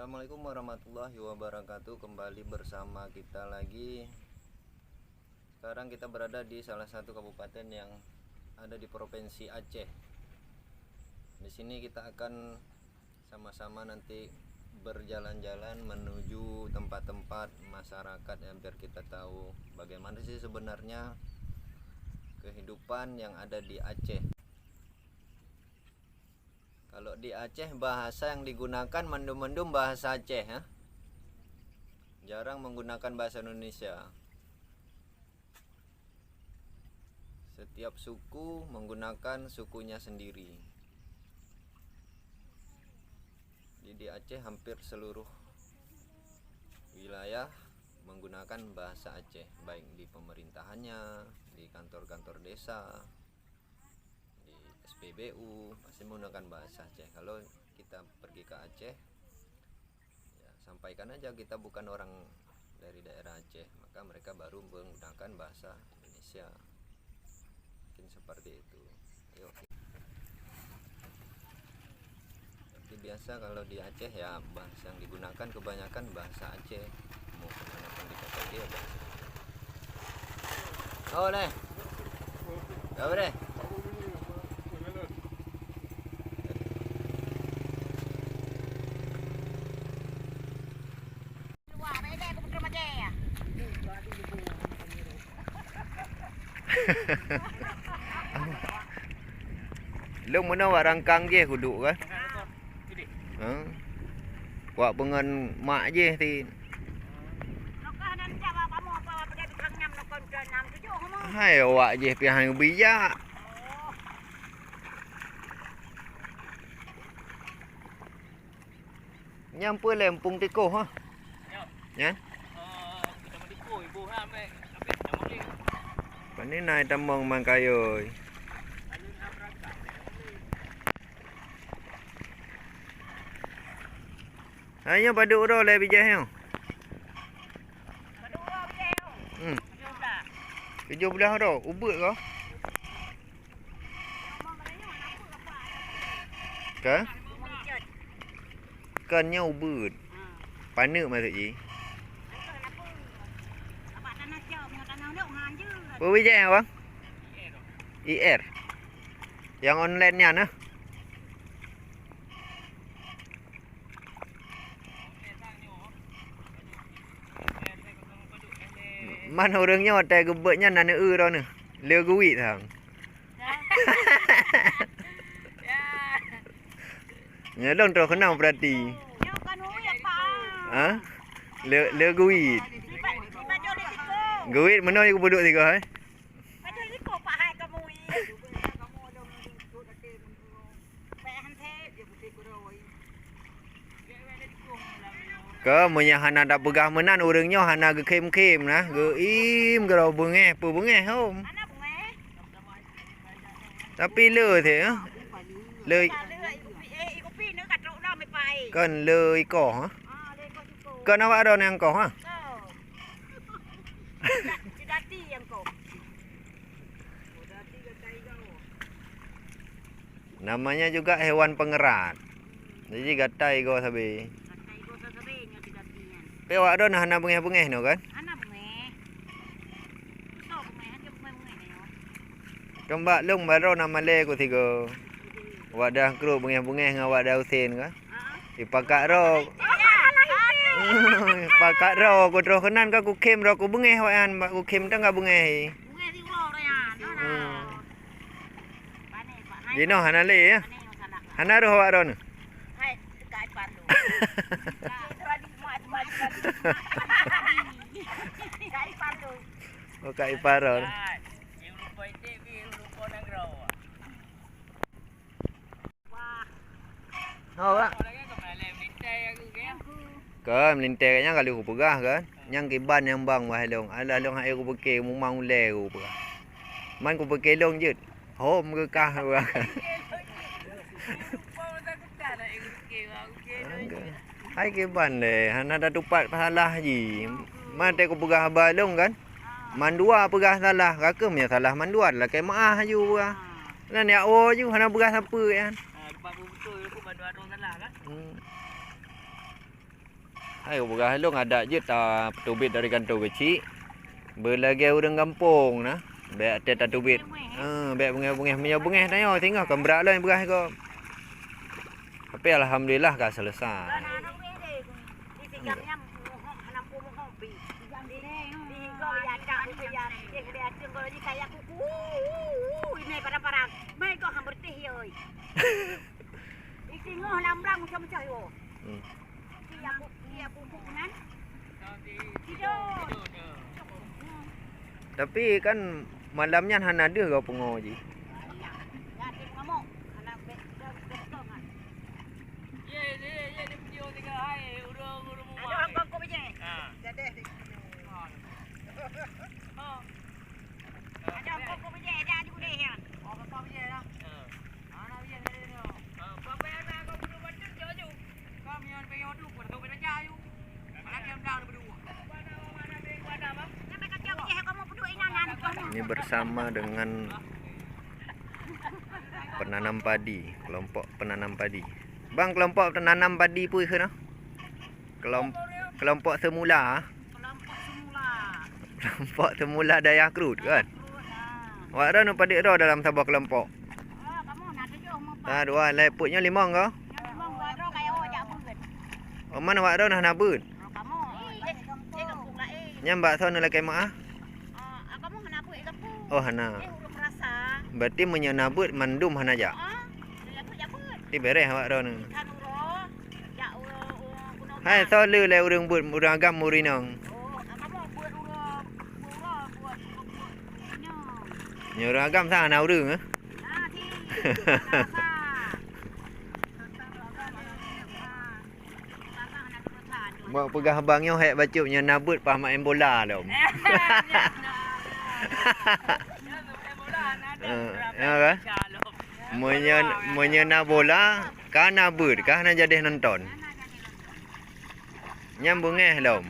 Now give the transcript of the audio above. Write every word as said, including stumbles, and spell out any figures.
Assalamualaikum warahmatullahi wabarakatuh. Kembali bersama kita lagi. Sekarang kita berada di salah satu kabupaten yang ada di Provinsi Aceh. Di sini kita akan sama-sama nanti berjalan-jalan menuju tempat-tempat masyarakat, ya, biar kita tahu bagaimana sih sebenarnya kehidupan yang ada di Aceh. Kalau di Aceh, bahasa yang digunakan mandum-mandum bahasa Aceh, ya. Jarang menggunakan bahasa Indonesia. Setiap suku menggunakan sukunya sendiri. Jadi di Aceh hampir seluruh wilayah menggunakan bahasa Aceh, baik di pemerintahannya, di kantor-kantor desa, di S P B U, pasti menggunakan bahasa Aceh. Kalau kita pergi ke Aceh, ya, sampaikan aja kita bukan orang dari daerah Aceh, maka mereka baru menggunakan bahasa Indonesia. Mungkin seperti itu. Yuk. Tapi biasa kalau di Aceh, ya, bahasa yang digunakan kebanyakan bahasa Aceh. Mau kemana pun kita pergi, ya, bahasa Aceh. Oh, deh. Apa deh? Lôn meunoe wak rangkang jih kuduek kan? Ha? Wak peungon mak jih ti. Hai, wak jih pih han geubijak. Nyan peue lé muphom tikoh, ha? Nyan? Pane na tamong man kayôi. Hai nyoe padub uroe lé bijéh nyoe? Hmm. Tujoh blah uroe, ubeuet kah? Ka? Kon nyoe ubeuet. Paneuk maksud jih. Peue bijéh, Abang? I R. Nyang online nyan, nah. Man ureueng nyoe watèe geubeuet nyan na neu-eu droeneuh. Le geuwit sang. Nyoe lôn troh keunong peurati. Ha? Le, le geuwit. Geuwit meunoe kupeuduek sigoe, eh? Ka, meunyo hana tapeugah meunan, ureueng nyoe hana geukhém-khém na, geuim keudroe beungéh, peubeungéh hom. Tapi le thé, eh? Le, kon le ikoh, eh? Kon awak droe nyang koh, eh? Namanya juga hewan pengerat. Jadi gatai goe sabe. Tapi awak droe hana beungéh-beungéh nyoe kan? Hana beungéh. Susah beungéh, hana beungéh-beungéh nyoe. Kan bak lôn baroe na malèe ku sigoe. Awak dah krok beungéh-beungéh ngon awak dah Husen kan? Ipakat rok. Ipakat rok, ku troh keunan ka kukhém rok, kubeungéh awak nyan, bak kukhém teuh ka beungéh. Beungéh siuroe nyan. Hmm. Jinoe hana lé, ya? Hana roh awak droeneuh? Oh, ka ipar droe. Ho, Wak. Kan, meulintèe nyan ka lheueh kupeugah kan. Nyang kiban nyang bang bah lôn. Alah lôn hai kupiké mumang ulèe kupeugah. Man kupiké lôn jeuet. Hom geukah, Wak. Hai kiban lé, hana tatupat salah jih. Man teuh kupeugah haba lôn kan. Mandua peugah salah, ka keuh meunyo salah mandua lakèe meu'ah aju peugah. Nan jak woe aju hana peugah sapeue nyan. Hmm. Hai, beurah lôn adak jeuet tapeuteubiet dari kantô keuchik. Beulagèe ureueng gampông na, bèk até tateubiet. Eh, bèk beungèh-beungèh. Meunyoe beungèh tanyoe singoh kon brat lôn beurah ko. Tapi alhamdulillah ka selesai. Hmm. Tapi kan malam nyan hana deuh gob pungo jih. Ini bersama dengan penanam padi, kelompok penanam padi. Bang, kelompok penanam padi peue keunoe? Kelom-, kelompok semula. Kelompok semula. Kelompok semula Dayah Krut, kan? Krut, ha. Awak droeneuh padit droe dalam saboh kelompok? Ah, kamoe na tujoh meupat. Ah, dua, lhèe, peuet nyoe limong ko? Nyoe limong, dua droe kaya awak jak beuet. Oh, man awak droeneuh hana beuet? Oh, kamoe. Ih, eh, eh, kampung laén. Nyan bak soe neulakèe meu'ah? Ah, kamoe hana beuet di kampung. Oh, hana. Eh, ureueng rasa. Berarti meunyoe na beuet, mandum hana jak? Ah, jak beuet, jak beuet. Ti bereh awak droeneuh. Ikan uroe. Hai, soe le lé ureueng beuet, ureueng agam ureueng inong? Nyoe ureueng agam sang hana ureueng, eh? Bak peugah abang nyoe hék bacut nyoe na beuet paih maén bola lom. Eh, ya kan? Meunyoe, meunyoe na bola, ka na beuet, ka hana jadeh nonton. Nyan beungèh lom.